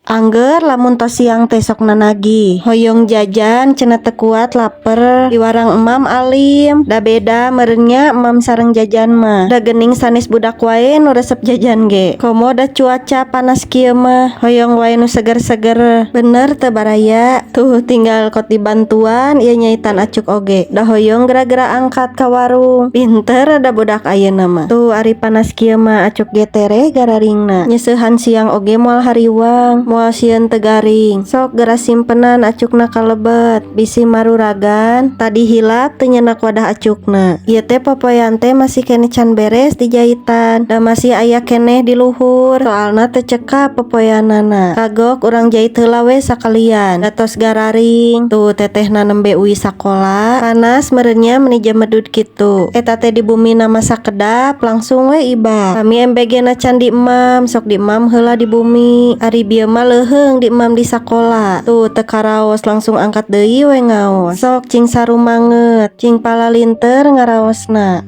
Angger lamun tos siang teh sok nanagi. Hoyong jajan cenah, teu kuat laper. Diwarang emam alim. Da beda meureun nya emam sareng jajan mah. Da geuning sanes budak wae nu resep jajan ge. Komo da cuaca panas kieu mah, hoyong wae nu seger-seger. Bener teu, baraya? Tuh, tinggal kot dibantuan ieu nyaitan acuk oge. Da hoyong gera-gera angkat ka warung. Pinter da budak ayeuna mah. Tuh, ari panas kieu mah acuk ge tereh gararingna. Nyeuseuhan siang oge moal hariwang, moal sieun teu garing. Sok gera simpenan acukna ka lebet, bisi maruragan. Tadi hilap teu nyenak wadah acukna. Ieu teh popoean teh masih keneh can beres dijaitan. Da masih aya keneh di luhur. Soalna teu cekap popoeanana. Kagok urang jait heula we sakalian. Da tos gararing. Tuh, tetehna nembe uih sakola. Panas meureun nya, meuni jamedud kitu. Eta teh di bumina mah sakedap langsung we ibak. Kami MBG na can diemam, sok diemam heula di bumi. Ari bieu mah leuheung diemam di sakola. Tuh, teu karaos langsung angkat deui we ngaos. Sok cing sarumanget, cing palalinter ngaraosna.